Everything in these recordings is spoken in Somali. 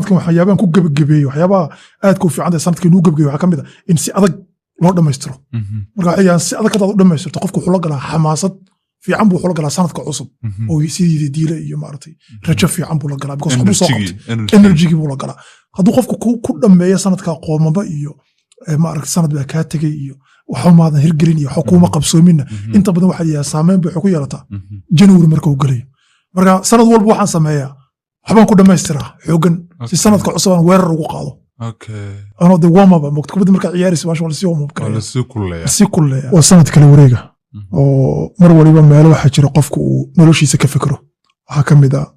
Sanadkan waxyaabahan ku gebagabeeyey, waxyaabaha aadka u fiican tahay sanadka inuu gebagabeeyo waxaa ka mid ah in si adag loo dhammaystiro. Marka waxay si adag hadaad u dhammaystirto, qofku wuxuu la galaa xamaasad fiican buu wuxuu la galaa sanadka cusub oo sidii diile iyo maaragtay rajo fiican buu la galaa, because waxbuu soo qabtay, energygii buu la galaa. Hadduu qofku ku dhammeeyo sanadka qoomamo iyo maaragtay sanad baa kaa tegey iyo waxba maadan hirgelin iyo waxba kuuma qabsoominna, inta badan waxaa yidhaha saameyn bay waxay ku yeelataa January marka uu gelayo. Marka sanad walba waxaan sameeyaa waxbaan ku dhammaystiraa xoogan si sanadka cusub aan weerar ugu qaado. Anoo de warm up mogta kubadda markaa ciyaaraysa baasha waa lasii warm up waa lasii kululeeya. Lasii kululeeya. Waa sanad kala wareega oo mar waliba meelo waxaa jira qofku uu noloshiisa ka fikiro. Waxaa ka mid ah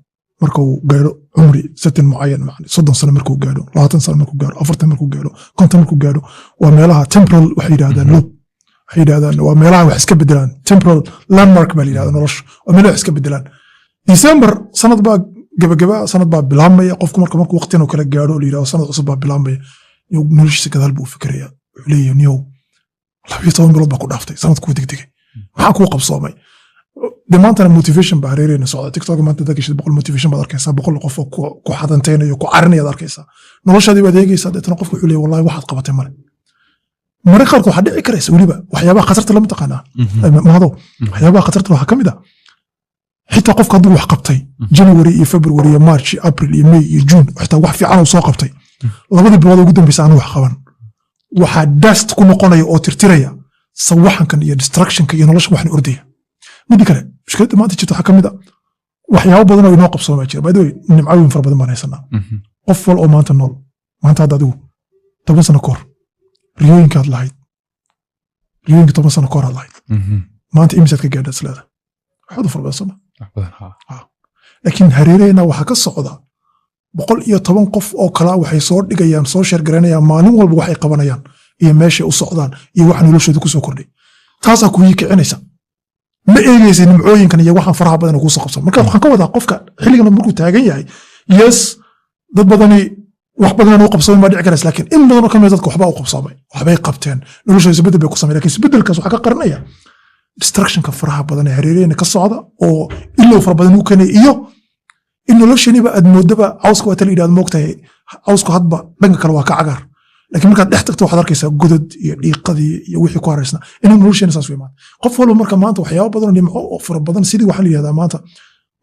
marka uu gaadho cumri certain mucayan, macni 30 sano markuu gaadho, 20 sano markuu gaadho, 40 markuu gaadho, 50 markuu gaadho. Waa meelaha temporal waxay yidhahdaan loop, waxay yidhahdaan waa meelaha wax iska bedelaan. Temporal landmark baa la yidhahdaa nolosha, waa meelaha wax iska bedelaan. December sanad baa gebageba, sanad baa bilaabmaya. Qofku markuu waqtigan oo kale gaadho oo la yidhahdo sanad cusub baa bilaabmaya, noloshiisa gadaal buu u fikiraya. Wuxuu leeyahay, "Niyow, 12 bilood baa ku dhaaftay, sanadkuu degdegay, maxaa kuu qabsoomay?" De maantana motivation baa hareereyna socda. TikTok maanta hadaad gashid, 100 motivation baad arkaysaa, 100 qof oo ku xadantaynayo, ku carinayaad arkaysaa. Noloshaadii baad eegaysaa. Deetana qofku wuxuu leeyahay, "Wallahi waxaad qabatay male." Mararka qaarkood waxaa dhici karaysa weliba waxyaabaha khatarta lama taqaanaa, mahado, waxyaabaha khatarta waxaa ka mid ah xitaa qofka hadduu wax qabtay January iyo February iyo March iyo April iyo May iyo June, xitaa wax fiican uu soo qabtay, labadii bilood ugu dambeysa aanu wax qaban, waxaa dust ku noqonaya oo tirtiraya sawaxankan iyo distractionka iyo nolosha waxna ordaya. Midda kale, mushkiladda maanta jirta waxaa ka mid a waxyaabo badan oo inoo qabsoomaa jira. By the way, nimcooyin fara badan baan haysanaa. Qof wal oo maanta nool, maanta hadda adigu 10 sano ka hor riyooyinkaad lahayd, riyooyinka 10 sano ka hor aad lahayd, maanta imisaad ka gaadha isleeda? Waxaad u fara badan, sooma? Wax badan, ha. Laakiin hareeraheenna waxaa ka socda 110 qof oo kalaa waxay soo dhigayaan, soo share garaynayaan maalin walba waxay qabanayaan iyo meeshay u socdaan iyo waxa noloshooda ku soo kordhay. Taasaa kuwii kicinaysa. Ma eegaysa nimcooyinkan iyo waxaan faraha badan kuusoo qabsan. Marka waxaan ka wadaa, qofka xilligan markuu taagan yahay, yes, dad badani wax badan u qabsamay baa dhici karaysa, laakiin in badan oo kamid dadka waxbaa u qabsamay, waxbay qabteen, noloshooda isbeddel bay ku samay. Lakin isbeddelkaas waxaa ka qarinaya distractionka faraha badan ee hareeraheenna ka socda oo ilow fara badan u keenaya iyo in noloshaniba aad moodaba cawska waa ta la yidhahdo, moogtahay, cawsku hadba dhanka kale waa ka cagaar, laakiin markaad dhex tagto waxaad arkaysaa godad iyo dhiiqadii iyo wixii ku haraysna. Inuu nolosheena saas wey maanta. Qof walba marka maanta waxyaabo badan oo nimco oo fara badan, sidii waxaa la yidhahdaa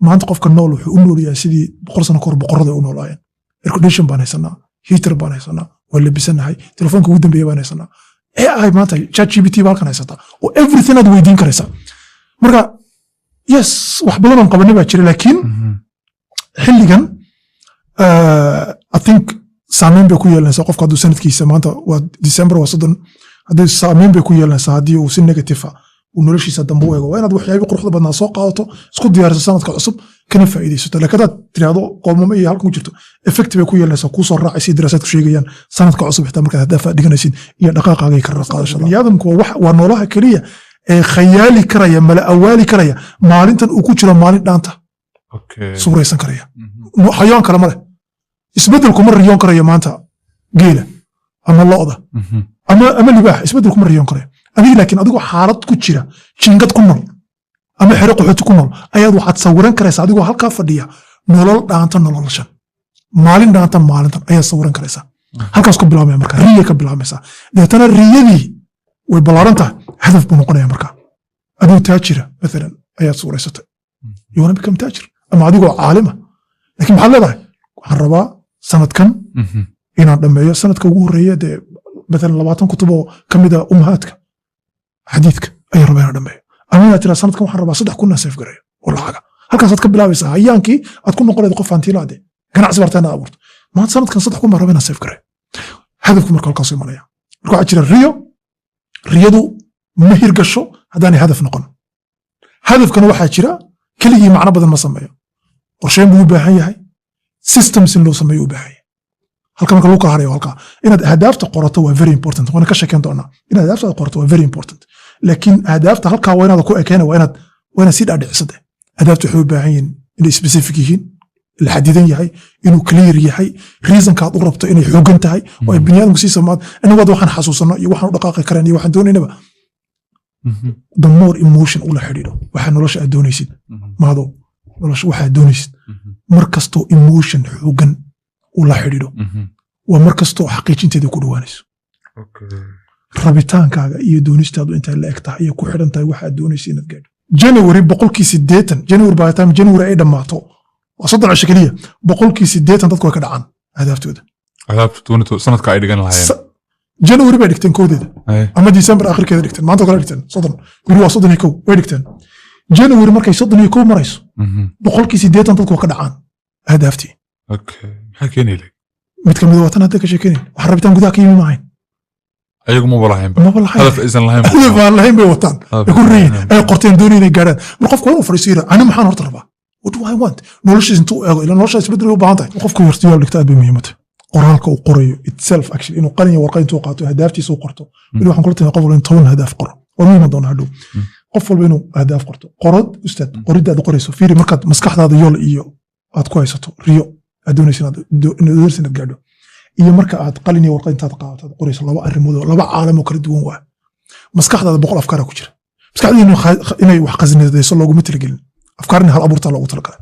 maanta qofka nool wuxuu u nool yahay sidii 100 sano kahor boqorada u noolaayeen. Aircondition baan haysanaa, heater baan haysanaa, waa labisanahay, telefoonka ugu dambeeya baan haysanaa, AI maanta ChatGPT baa halkan haysataa oo everything aad weydiin karaysaa. Marka yes, wax badan oon qabanay baa jira, laakiin xilligan I think saameyn bay ku yeelanaysaa qofka hadduu sanadkiisa, maanta waa December, waa 30, haddii saameyn bay ku yeelanaysaa haddii uu si negative ah uu noloshiisa dambe u eego. Waa inaad waxyaabii quruxda badnaa soo qaadato, isku diyaariso sanadka cusub, kana faa'iidaysato. Laakiin haddaad tiraahdo qoomamo iyo halkan ku jirto, effect bay ku yeelanaysaa kuu soo raacaysa, daraasaadku sheegayaan, sanadka cusub xitaa markaad hadaafa dhiganaysid iyo dhaqaaqaaga iyo karar qaadashada. Biniaadamku waa noolaha keliya ee khayaali karaya, mala awaali karaya maalintan uu ku jiro maalin dhaanta suuraysan karaya. Xayawaan kale ma leh. Isbeddel kuma riyoon karayo maanta geela ama lo'da ama libaax, isbeddel kuma riyoon karayo. Adiga laakiin adigoo xaalad ku jira, jiingad ku nool ama xero qaxooti ku nool, ayaad waxaad sawiran karaysaa adigoo halkaa fadhiya nolol dhaanta noloshan, maalin dhaanta maalintan ayaad sawiran karaysaa. Halkaas ku bilaabmaya marka riya ka bilaabmaysaa. Deetana riyadii way ballaaran tahay, hadaf buu noqonaya. Marka adigoo taajira maalan ayaad suuraysatay, you wanna become taajir, ama adigoo caalima, laakiin maxaad leedahay? "Waxaan rabaa sanadkan inaan dhammeeyo sanadka ugu horreeya dee maalan 20 kutub oo ka mid a ummahaadka xadiidka ayaan rabaa inaan dhammeeyo." Ama inaad tiraa, "Sanadkan waxaan rabaa 3000 inaan save gareeyo oo lacaga." Halkaasaad ka bilaabaysaa hayaankii aad ku noqonaydo qof hantiilaade ganacsi bartaa inaad abuurto. Maanta sanadkan 3000 baan rabaa inaan save gareeyo. Hadafku marka halkaasu imanaya. Marka waxaa jira riyo. Riyadu ma hirgasho haddaanay hadaf noqon. Hadafkana waxaa jira keligii macno badan ma sameeyo. Qorsheyn buu u baahan yahay, systems in loo sameeyo u baahan yahay. Halka marka lagu kala harayo halkaa, inaad ahdaafta qorato waa very important, waana ka sheekeyn doonaa. Inaad ahdaaftaada qorato waa very important, laakiin ahdaafta halkaa waa inaad ku ekeena, waa inaad sii dhaadhicisade. Ahdaafta waxay u baahan yihiin inay specific yihiin, la xadidan yahay, inuu clear yahay reasonkaad u rabto, inay xoogan tahay oo ay biniaadamku sii samaad. Inagu hadda waxaan xasuusano iyo waxaan u dhaqaaqi kareen iyo waxaan doonaynaba, the more emotion ula xidhiidho waxaa nolosha aad doonaysid, maado nolosha waxaad doonaysid, mar kastoo emotion xoogan Uu la xidhiidho waa mar kastoo xaqiijinteeda ku dhowaanayso. Rabitaankaaga iyo doonistaadu intay la eg tahay iyo ku xidhan tahay waxaad doonaysa inaad gaadho. January 80%, January, by the time January ay dhammaato, waa 30 cisho keliya, 80% dadku way ka dhacaan ahdaaftoodooda. Ahdaafta doonito sanadka ay dhigan lahaayeen. January bay dhigteen koodeeda ama December akhirkeeda dhigteen, maanta oo kale dhigteen 30 beri, waa 31 way dhigteen. January markay 31 marayso, 80% dadku waa ka dhacaan ahdaaftii. Okay, maxaa keenay leg? Mid ka mid waa tan hadda ka sheekenayn, wax rabitaan gudaha ka yimi maahayn. Ayagu maba lahaynba. Maba lahayn. Hadaf aysan lahayn. Hadaf aan lahayn bay wataan. Hadaf ay ku reeyin lahayn. Ay qorteen doonay inay gaadhaan. Mar qofku waa inuu fadhiisto, yira, ani maxaan horta rabaa? What do I want? Noloshiis intuu eego, ila nolosha isbedel bay u baahan tahay. Qofku horta yool dhigta aad bay muhiim u tahay. Qoraalka uu qorayo itself, actually, inuu qalin iyo warqad intuu qaato ahdaaftiisa uu qorto. Weli waxaan kula talin qof walba in 10 ahdaaf qoro. Waa muhiim doona hadhow qof walba inuu ahdaaf qorto. Qorod, ustaad, qoridda aad qorayso, fiiri, markaad maskaxdaada yool iyo aad ku haysato riyo aad doonayso inaad gaadho, iyo marka aad qalin iyo warqad intaad qaadato aad qorayso, laba arrimood oo laba caalam oo kala duwan waa. Maskaxdaada 100 afkaaraa ku jira. Maskaxdiinu inay wax khasnadayso looguma talagelin, afkaar in hal abuurtaa loogu talagalay.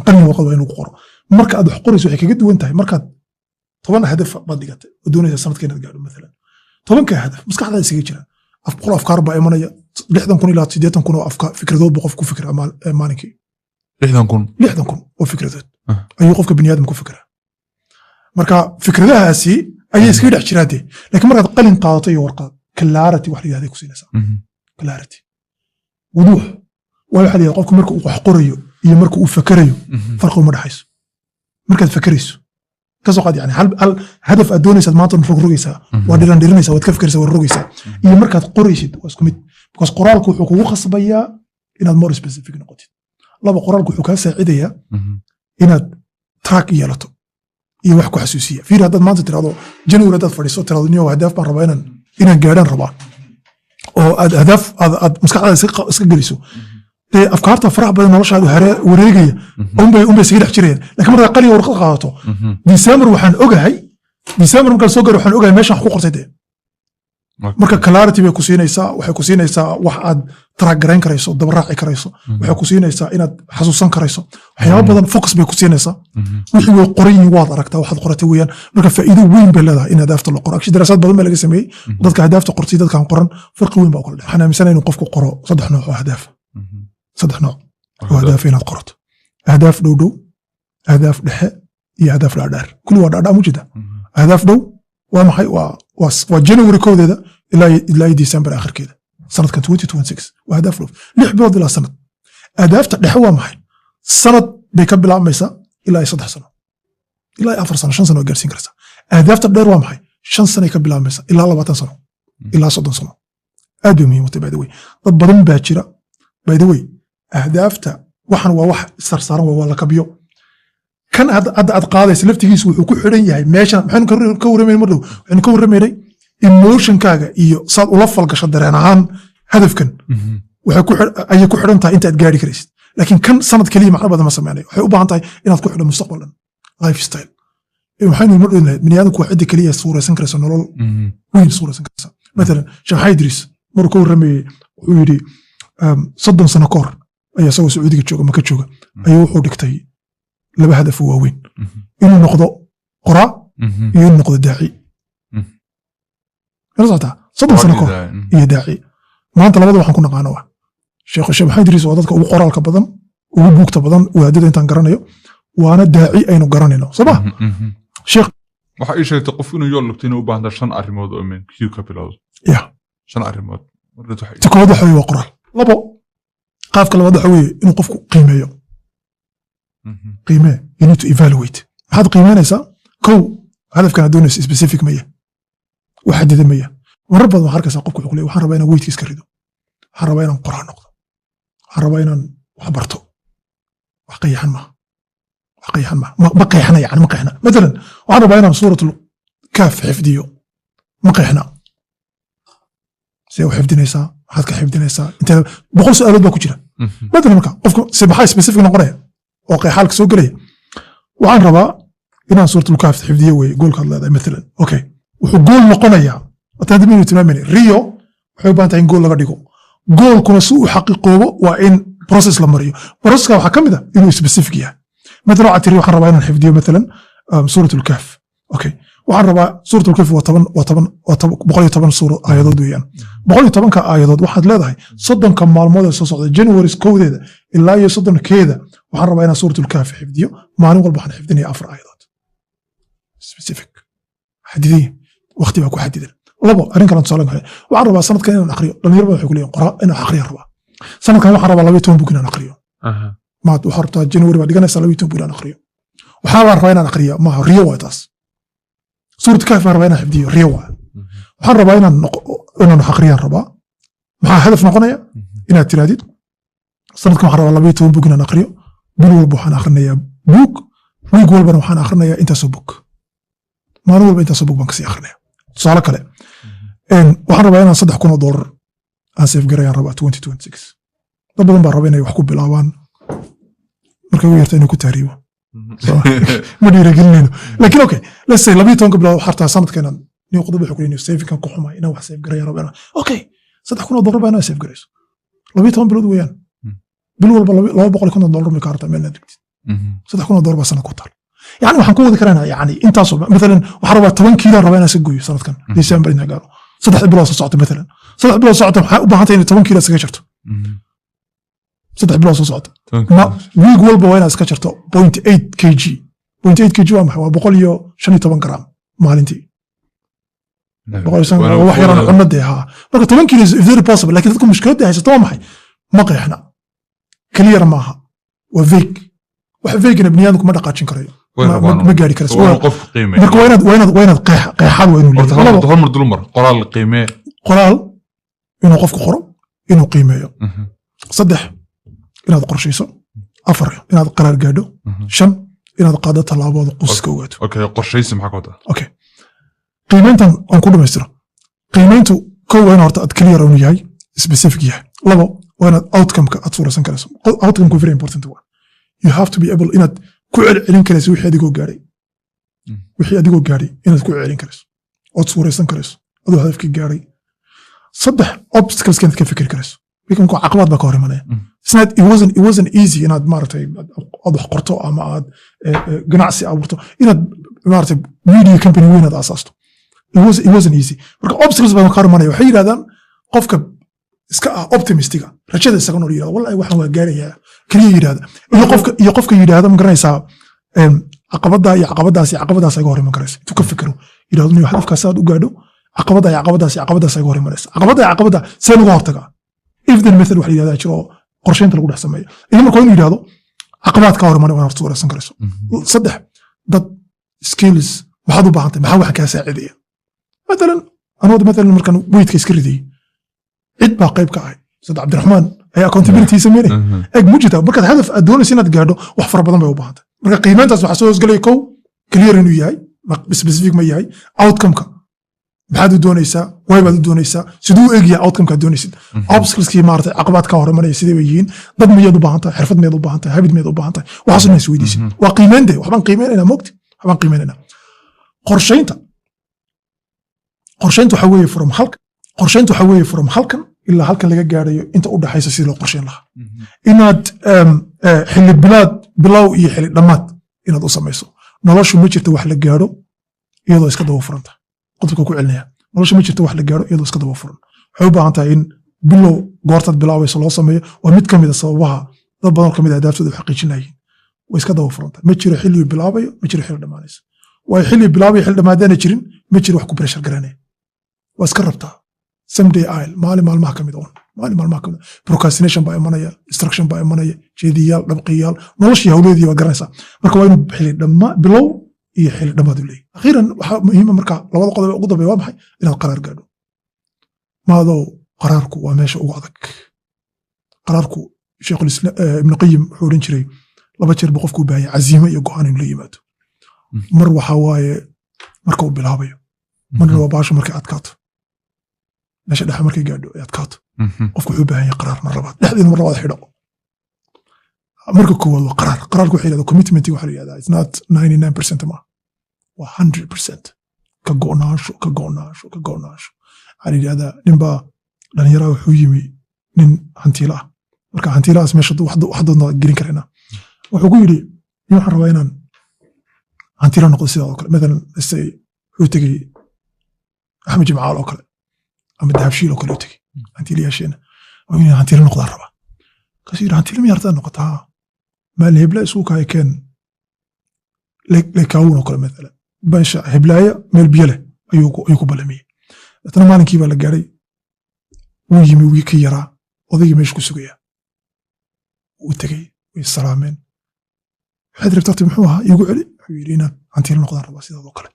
Qalin iyo warqad waa in lagu qoro. Marka aad wax qorayso waxay kaga duwan tahay, markaad 10 hadaf baad dhigatay oo doonaysa sanadka inaad gaadho, maalan 10-ka hadaf maskaxdaada isaga jira, 100 afkaar baa imanaya. 60,000 ilaa 80,000 oo afkaar, fikradood buu qof ku fikiraa maalinkii. 60,000? 60,000 oo fikradood ayuu qofka biniaadam ku fikiraa. Marka fikradahaasi ayay iskaga dhex jiraan dee. Laakiin markaad qalin qaadato iyo warqad, clarity wax la yidhahday ku siinaysaa. Clarity, wuduux. Waa waxa la yidhahda qofku marka uu wax qorayo iyo marka uu fakerayo farqi uma dhexayso. Markaad fakerayso, ka soo qaad, yani hal hadaf aad doonaysaad maanta rogrogaysaa, waa dhiran dhirinaysaa, waad ka fikiraysaa, waad rogaysaa, iyo markaad qoraysid waa isku mid, because qoraalku wuxuu kugu khasbayaa inaad more specific noqotid. Laba, qoraalku wuxuu kaa saacidayaa inaad track yeelato iyo wax ku xasuusiya. Fiir, haddaad maanta tirahdo January, haddaad fadhiiso tirahdo, niyow, ahdaaf baan rabaa inaan gaadhaan rabaa, oo aad ahdaaf aad maskaxdaada iska geliso, dee afkaarta faraha badan noloshaada wareegaya unbay isaga dhex jirayaan. Laakiin markaad qalin warqad qaadato, December waxaan ogahay, December markaan soo gaaro waxaan ogahay meeshaan wax ku qortay dee. Marka clarity bay ku siinaysaa. Waxay ku siinaysaa wax aad track garayn karayso, daba raaci karayso. Waxay ku siinaysaa inaad xasuusan karayso waxyaabo badan. Focus bay ku siinaysaa. Wixii way qoran yihiin, waad aragtaa waxaad qoratay weeyaan. Marka faa'iido weyn bay leedahay in ahdaafta la qoro. Actually, daraasaad badan baa laga sameeyey. Dadka ahdaafta qortay, dadkaan qoran, farqi weyn baa u kala dhex. Waxaan aaminsanahay inuu qofku qoro saddex nooc oo ahdaaf, saddex nooc oo ahdaaf inaad qorato: ahdaaf dhow dhow, ahdaaf dhexe iyo ahdaaf dhaadheer. Kulli waa dhaadhaa mujida. Ahdaaf dhow waa maxay? Waa January kowdeeda ilaa iyo December akhirkeeda sanadkan 2026. Waa ahdaaf dhow, 6 bilood ilaa sanad. Ahdaafta dhexe waa maxay? Sanad bay ka bilaabmaysaa ilaa iyo 3 sano, ilaa iyo 4 sano, 5 sano waa gaarsiin karaysaa. Ahdaafta dheer waa maxay? 5 sanay ka bilaabmaysaa ilaa 20 sano, ilaa 30 sano. Aad bay muhiim u tahay. By the way, dad badan baa jira, by the way, ahdaafta waxan waa wax sarsaaran, waa la kabyo. Kan hadda aad qaadaysa laftigiisu wuxuu ku xidhan yahay meeshan maxaynu ka warramaynay mar dhow? Waxaynu ka warramaynay emotionkaaga iyo saad ula falgasho dareen ahaan hadafkan. Ayay ku xidhan tahay intaad gaari karaysid. Laakiin kan sanad keliya macno badan ma sameynayo. Waxay u baahan tahay inaad ku xidho mustaqbal dhan, lifestyle. Waxaynu mar dhow lahayd biniaadamku waa cidda keliya suuraysan karaysa nolol weyn suuraysan karaysa. Matalan, Sheekh Maxamed Idriis maruu ka warramayey wuxuu yidhi, 30 sano ka hor ayaa isagoo Sacuudiga jooga, Maka jooga, ayuu wuxuu dhigtay laba hadaf oo waaweyn: inuu noqdo qoraa iyo inuu noqdo daaci. Mala socotaa? 30 sano ka hor iyo daaci. Maanta labada waxaan ku naqaano wa Sheekh Maxamed Idriis waa dadka ugu qoraalka badan, ugu buugta badan wadaadada intaan garanayo, waana daaci aynu garanayno, soo ma sheekh? Waxaa ii sheegtay qof inuu yool dhigto inay u baahan tahay shan arrimood oo min Q ka bilowdo. Shan arrimood. Marka Ta koowaad waxa weye waa qoraal. Labo, qaabka labaad waxa weeye inuu qofku qiimeeyo. Qiimee, you need to evaluate. Maxaad qiimeynaysaa? Kow, hadafkan aad doonaysa specific maya, wax xadidan maya? Marar badan waxaa arkaysaa qofku wuxuu ku leeyahay, waxaan rabaa inaan weightka iska rido, waxaan rabaa inaan qoraa noqdo, waxaan rabaa inaan wax barto. Wax qayaxan maaha, wax qayaxan maaha. Ma qeexna, yani ma qeexna. Matalan, waxaan rabaa inaan Suuratul Kaaf xifdiyo. Ma qeexna. See u xifdinaysaa? Maxaad ka xifdinaysaa? Intee? 100 su'aalood baa ku jira. Matalan, marka qofku se maxaa specific noqonaya oo qeexaalka soo gelaya? Waxaan rabaa inaan Suuratul Kaaf xifdiyo weye goalkaad leedahay matalan. Okay, wuxuu goal noqonayaa haddii maynu tilmaamayna riyo, waxay u baahan tahay in goal laga dhigo. Goalkuna si uu xaqiiqoobo waa in process la mariyo. Processka waxaa ka mid ah inuu specific yahay. Matalan, waxaad tiri waxaan rabaa inaan xifdiyo matalan Suurat Lkahf. Okay, waxaan rabaa Suurat Lkahf waa 110 suura aayadood weeyaan. 110-ka aayadood waxaad leedahay 30-ka maalmood ee soo socda, January 1-deeda ilaa iyo 30-keeda, waxaan rabaa inaan Suurat Lkahf xifdiyo. Maalin walba waxaan xifdinaya afar aayadood. Specific, xadidan, waqti baa ku xadidan. Labo, arrin kalan tusaale kale, waxaan rabaa sanadkan inaan aqriyo. Dhalinyaro badan waxay ku leeyihin qoraa inaan aqriyan rabaa sanadkan, waxaan rabaa 12 bug inaan aqriyo. Maad waxaa rabtaa January baad dhiganaysaa 12 bug inaan aqriyo. Waxaa baan rabaa inaan aqriyo, maaha, riyo waay taas. Suurat Kahf baan rabaa inaan xifdiyo, riyo waay. Waxaan rabaa inaan wax aqriyaan rabaa. Maxaa hadaf noqonaya? Inaad tirahdid sanadkan waxaan rabaa 12 bug inaan aqriyo. Bil walba waxaan aqrinayaa bug, week walbana waxaan aqrinayaa intaasoo bug, maalin walba intaasoo bug baan kasii aqrinaya. Tusaale kale, waxaan rabaa inaan $3,000 aan save garayaan rabaa 2026. Dad badan baa raba inay wax ku bilaabaan, markay ugu yarta inay ku tahriibo. Ma dhiirigelinayno, laakiin okay, let's say 12-ka bilood waxaa rabtaa sanadka inaad nin qodobba wuxuu ku leeyahay saving-kan ku xumay, inaan wax save garayaan rabaa. Okay, $3,000 baa inaad save garayso 12 bilood weeyaan. Bil walba $250 may ka rabtaa meel inaad dhigtid. $3,000 baa sanad ku taal. Yani waxaan ku wadi karanaa, yani intaasoo maalan waxaan rabaa 10 kiilo rabaa inaan iska gooyo sanadkan December inaan gaaro, 3 bilood soo socota. Maalan 3 bilood socota waxaa u baahan tahay inay 10 kiilo iskaga jarto 3 bilood soo socota. Ma week walba waa inaad iska jarto 0.8 kg. 0.8 kg waa maxay? Waa 115 gram maalintii. Wax yaraan cunno dee haa. Marka 10 kiilo is very possible, lakin dadku mushkiladda haysato waa maxay? Ma qeexna, clear maaha, waa vague. Wax vague-na biniaadamku ma dhaqaajin karayo, ma gaari karayso. Marka waa inaad qeexaad waa inuu leeyahay. Hormar dulmar, qoraal, qiimee. Qoraal inuu qofku qoro, inuu qiimeeyo. Saddex, inaad qorshayso. Afar, inaad qaraar gaadho. Shan, inaad qaaddo tallaabooda quska ogaato. Okay, qorshaysi maxaa ka wadaa? Okay, qiimeyntan aan ku dhamaystiro. Qiimeyntu kow waa in horta aad clear inuu yahay, specific yahay. Labo, waa inaad outcome-ka aad suuraysan karayso. Outcome-ku very important waa you have to be able inaad ku celcelin karayso wixii adigoo gaadhay, wixii adigoo gaadhay inaad ku celcelin karayso ood suuraysan karayso adoo hadafkii gaadhay. Saddex, obstacles inaad ka fikiri karayso. Wikanku caqabad baa ka hor imanaya. It's not, it wasn't easy inaad maaragtay aad wax qorto ama aad ganacsi abuurto, inaad maaragtay media company weyn aad asaasto. It wasn't easy. Marka obstacles baa ka hor imanaya. Waxay yidhahdaan qofka iska ah optimist-iga, rajada isaga nool, yidhahda wallahi waxaan waa gaarayaa keliya yidhahda, iyo qofka yidhahda, ma garanaysaa, caqabada iyo caqabadaas iyo caqabadaas iga hor iman karaysa, intuu ka fikiro yidhahdo niyo hadafkaas aad u gaadho, caqabada iyo caqabadaas iyo caqabadaas iga hor imanaysa, caqabada iyo caqabada see lagu hortagaa? If then method wax la yidhahdaa jiro oo qorsheynta lagu dhex sameeyo. Idan marka waa inuu yidhahdo caqabaad ka hor imanay waa horta wareysan karayso. Saddex, dad, skills maxaad u baahan tahay? Maxaa waxaan kaa saacidaya? Matalan anoo matalan markaan weight-ka iska ridayay, cid baa qayb ka ahay. Sad Cabdiraxmaan ayaa accountability sameynay. Eg mujita markaad hadaf aad doonaysa inaad gaadho, wax fara badan bay u baahan tahay. Marka qiimeyntaas waxaa soo hoosgelaya kow, clear inuu yahay, specific ma yahay, outcome-ka maxaad u doonaysaa, way baad u doonaysaa, siduu u egyahay outcome-ka aad doonaysid, obstacles-kii maaragtay caqabaad ka hor imanaya sidee bay yihiin, dad miyaad u baahan tahay, xirfad miyaad u baahan tahay, habit miyaad u baahan tahay, waxaas inaa isweydiisid. Waa qiimeyn de, waxbaan qiimeynayna mogti, waxbaan qiimeynayna. Qorsheynta waxaa weeye from halkan, qorsheynta waxaa weeye from halkan ilaa halkan laga gaarayo inta u dhaxaysa sidii loo qorsheyn lahaa, inaad xilli bilaad bilow iyo xilli dhammaad inaad u samayso. Noloshu ma jirto wax la gaadho iyadoo iska daba furanta. Qodobka ku celinaya, noloshu ma jirto wax la gaadho iyadoo iska daba furan. Waxay u baahan tahay in bilow goortaad bilaabayso loo sameeyo. Waa mid ka mid a sababaha dad badan oo ka mid a ahdaaftood u xaqiijinayeen. Way iska daba furanta. Ma jiro xilli bilaabayo, ma jiro xilli dhammaanayso. Waayo xilli bilaabayo, xilli dhammaadaana jirin, ma jiro wax ku pressure garanaya. Waa iska rabtaa someday il maalin maalmaha ka mid on maalin maalmaha ka mid. Procrastination baa imanaya, distraction baa imanaya, jeediyaal, dhabqiyaal, noloshii hawleedii waa garanaysaa. Marka waa inuu xilli dhamma bilow iyo xilli dhammaad u leeyahay. Akhiiran waxaa muhiima marka labada qodob ee ugu dambeeya waa maxay? Inaad qaraar gaadho. Maadow, qaraarku waa meesha ugu adag. Qaraarku, Sheikhulislam Ibnu Qayim wuxuu odhan jiray laba jeer buu qofku u baahan yahay caziimo iyo go'aan inuu la yimaado. Mar waxaa waaye marka uu bilaabayo, marna waa baasha markay adkaato, meesha dhexe markay gaadho ay adkaato. Qofku wuxuu u baahan yahay qaraar mar labaad, dhexdeeda mar labaad xidho. Marka koowaad waa qaraar. Qaraarku waxay yidhahdaa commitment waxaa la yidhahdaa it's not 99% ma, waa 100% ka go'naansho, ka go'naansho, ka go'naansho. Waxaa la yidhahdaa ninbaa dhallinyaraha wuxuu yimi nin hantiila ah. Marka hantiilahaas meesha wax doonta gelin karayna. Wuxuu ku yidhi, nin waxaan rabaa inaan Hantila noqdo sidaa oo kale. Matalan, say wuxuu tegey Axmed Jimcaal oo kale ama Dahabshiil oo kale u tegey, hantiilayaasheena waa inuu hantila noqdaa rabaa. Kaasuu yidhi, "Hantila miyaa rabtaa noqotaa? Maalin hebla isugu kahay keen lekaawun oo kale." Matalan, meesha heblaaya meel biyo leh ayuu ku ballamiyey. Deetana maalinkii baa la gaaray, wuu yimi wii ka yaraa, odaygii meesha ku sugaya. Wuu tegey, way salaameen. "Waxaad rabta horta muxuu ahaa? Iigu celi." Wuxuu yidhi, "Inaan hantiila noqdaan rabaa sidaadoo kale."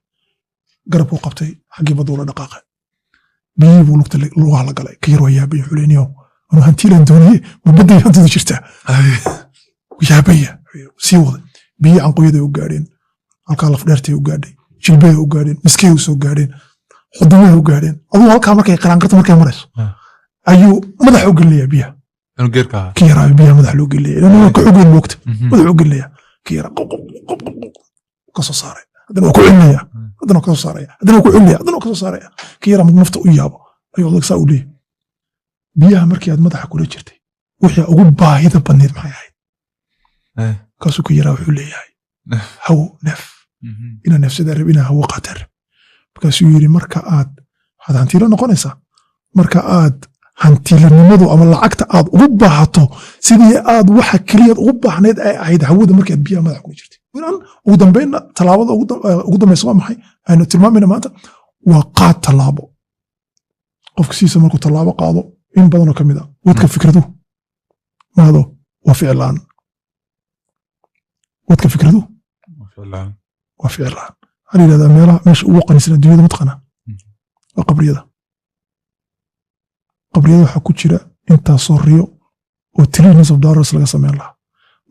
Garabkuu qabtay, xaggii baduu la dhaqaaqay, biyihii buu lugta lugaha la galay. Ka yar waa yaabaya, wuxuu leeyahay, "Anuu hantiilaan dooniye, ma badday hantidu jirtaa?" Yaabaya, sii waday. Biyihii canqoyaday u gaadheen, halkaa lafdheertay u gaadhay, jilbahay u gaadheen, miskay u soo gaadheen, xudumahay u gaadheen. Aduu halkaa markay qaraankarta markay marayso ayuu madaxa u gelinayaa biyaha. Inuu geerka ahaa. Ka yaraayo biyaha madaxa loo gelinaya, ilan waa ka xogeyn moogta. Madaxa u gelinaya ka yaraa, qob qob qob qob qob, ka soo saaray. Haddana waa ku celinaya, haddana waa ka soo saaraya, haddana waa ku celinaya, haddana waa ka soo saaraya. Ka yaraa markuu nafta u yaabo ayuu odag saa u leeyahay, "Biyaha markii aad madaxa kula jirtay, wixii ugu baahida badneyd maxay ahayd?" Kaasuu ka yaraa wuxuu leeyahay, "Hawo, neef, inaan neefsadaa rab, inaan hawo qaataa rab." Markaasuu yidhi, "Marka aad waxaad hantiilo noqonaysaa marka aad hantiilanimadu ama lacagta aad ugu baahato sidii aad waxa keliyaad ugu baahnayd ay ahayd hawada markii aad biyaha madaxa kula jirtay." Idan ugu dambeynna, tallaabada ugu dambaysa waa maxay aynu tilmaamayna maanta? Waa qaad tallaabo. Qofka siisa markuu tallaabo qaado, in badanoo ka mid a wadka fikraduhu maado waa ficil la'aan. Wadka fikraduhu Ficlaan. waa ficil la'aan. Waxaa la yidhahdaa meelaha meesha ugu qanisan adduunyada, mataqaanaa? Waa qabriyada. Qabriyada waxaa ku jira intaasoo riyo oo trillions of dollars laga sameyn lahaa,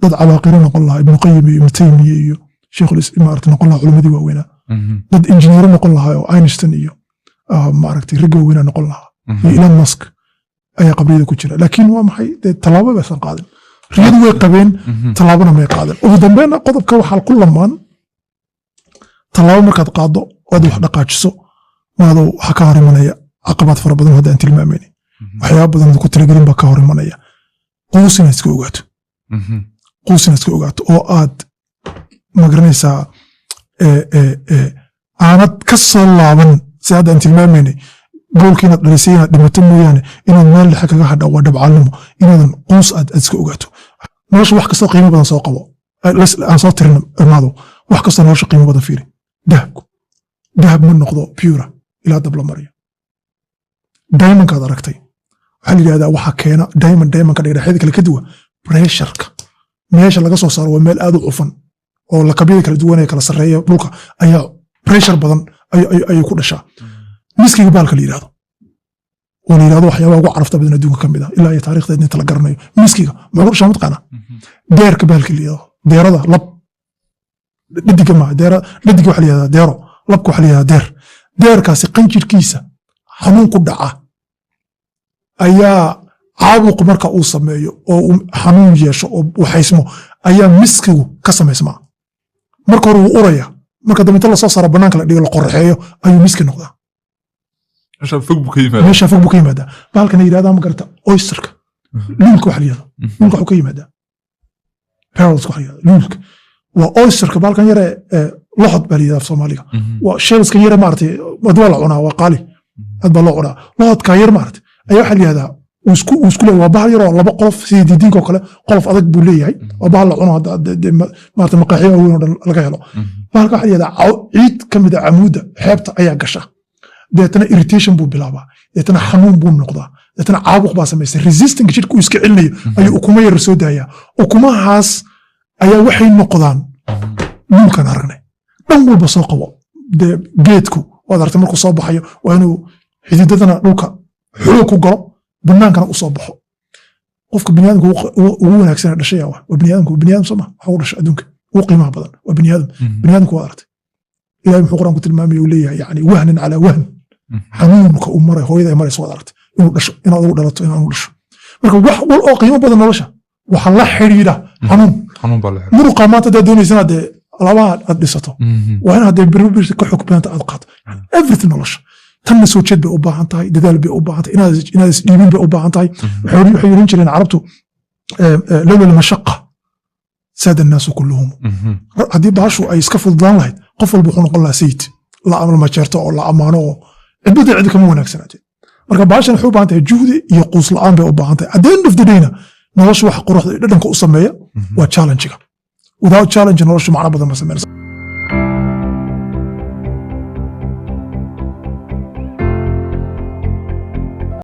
dad cabaaqiro noqon lahaa, Ibnu Qayim iyo Ibnu Taymiya iyo Sheikhul maaragtay noqon lahaa, culimmadii waaweynaa, dad injineero noqon lahaa oo Einstein iyo maaragtay ragga waaweynaa noqon lahaa iyo Elon Musk ayaa qabriyada ku jira. Laakiin waa maxay? Dee tallaabo baysan qaadin. Riyadu way qabeen, tallaabona may qaadin. Ugu dambeynna, qodobka waxaa ku lamaan tallaabo markaad qaaddo ood wax dhaqaajiso, maado waxaa ka hor imanaya caqabaad fara badan. Hadda aan tilmaamayni, waxyaaba badan ood ku talagelin baa ka hor imanaya. Quus inaad iska ogaato, quus inaad iska ogaato oo aad magaranaysaa aanad ka soo laaban. Si hadda aan tilmaamaynay, goolka inaad dhalisay inaad dhimato mooyaane, inaad meel dhexe kaga hadha waa dhabcaalnimo. Inaadan quus aad iska ogaato. Nolosha wax kastoo qiimo badan soo qabo. Aan soo tirin imaado, wax kastoo nolosha qiimo badan fiiri. Dahabku dahab ma noqdo pure ilaa dab la mariyo. Diamondkaad aragtay waxaa la yidhahdaa waxaa keena diamond diamondka dhigdhexyada kale ka duwa pressureka. Meesha laga soo saaro waa meel aad u cufan oo lakabyada kala duwan ee kala sarreeya dhulka ayaa pressure badan ayay ku dhashaa. Miskiga baalka la yidhahdo oo la yidhahdo waxyaabaha ugu carafta badan adduunka ka mid ah ilaa iyo taariikhdeed inta la garanayo, miskiga muxuu ku dhashaa, mataqaanaa? Deerka baalka la yidhahdo, deerada lab, dhediga maaha, deera dhediga waxa la yidhahdaa deero, labka waxa la yidhahdaa deer. Deerkaasi qanjirkiisa xanuun ku dhaca ayaa caabuq marka uu sameeyo oo uu xanuun yeesho oo uu xaysmo ayaa miskigu ka samaysmaa. Marka hore wuu uraya, marka dambe inta lasoo saaro, banaanka la dhigo, la qoraxeeyo, ayuu miski noqdaa. Meesha fog buu ka yimaadaa. Meesha fog buu ka yimaadaa. Bahalkan la yidhahdaa, ma garata, oysterka, luulka waxa la yidhahdo, luulka wuxuu ka yimaadaa, pearls waxa la yidhahdo, luulka waa oysterka, bahalkan yare loxod baa la yidhahdaa af Soomaaliga. Waa shellskan yare, maaragtay, ad waa la cunaa, waa qaali, aad baa loo cunaa. Lohodka yar, maaragtay, ayaa waxaa la yidhahdaa uu isku leeyahay. Waa bahal yaroo laba qolof, sidii diidiinka oo kale qolof adag buu leeyahay. Waa bahal la cuno, hadda dee maaragtay maqaaxiyo waaweyn oo dhan laga helo. Bahalka waxaa la yidhahdaa ciid ka mid a camuudda xeebta ayaa gasha. Deetana irritation buu bilaabaa, deetana xanuun buu noqdaa, deetana caabuq baa samaysta. Resistance jidhka uu iska celinayo ayuu ukumo yar soo daayaa. Ukumahaas ayaa waxay noqdaan luulkan aragnay. Dhan walba soo qabo. Dee geedku waad aragtay, markuu soo baxayo waa inuu xididadana dhulka xoog ku galo, banaankana u soo baxo. Qofka biniaadamka ugu wanaagsan ee dhashay waa biniaadamku. Biniaadam soo ma waxa ugu dhashay adduunka ugu qiimaha badan waa biniaadam. Biniaadamku waad aragtay, Ilahay muxuu Qur-aanku tilmaamaya? Uu leeyahay yani wahnan calaa wahn. Xanuunka uu maray, hooyada ay marayso, waad aragtay, inuu dhasho, inaad ugu dhalato, inaad ugu dhasho. Marka wax wal oo qiimo badan nolosha waxaa la xidhiidha xanuun. Xanuun baa la xiray. Muruqa maanta haddaad doonaysa inaad dee alaabaha aad dhisato, waa inaad dee berber ka xog badanta aad qaato. Everything nolosha tanna soo jeed bay u baahan tahay, dadaal bay u baahan tahay, inaad isdhiibin bay u baahan tahay. Waxay oran jireen Carabtu, lowla almashaqa ساد الناس كلهم. Haddii bahashu ay iska fududaan lahayd, qof walba wuxuu noqon lahaa sayid la ama jeerto oo la ammaano oo cidbada cidi kama wanaagsanaateen. Marka bahashan waxay u baahan tahay juhdi iyo quus la'aan bay u baahan tahay. At the end of the dayna, nolosha waxa quruxda iyo dhadhanka u sameeya waa challenge-ga. Without challenge, noloshu macno badan ma sameynayso.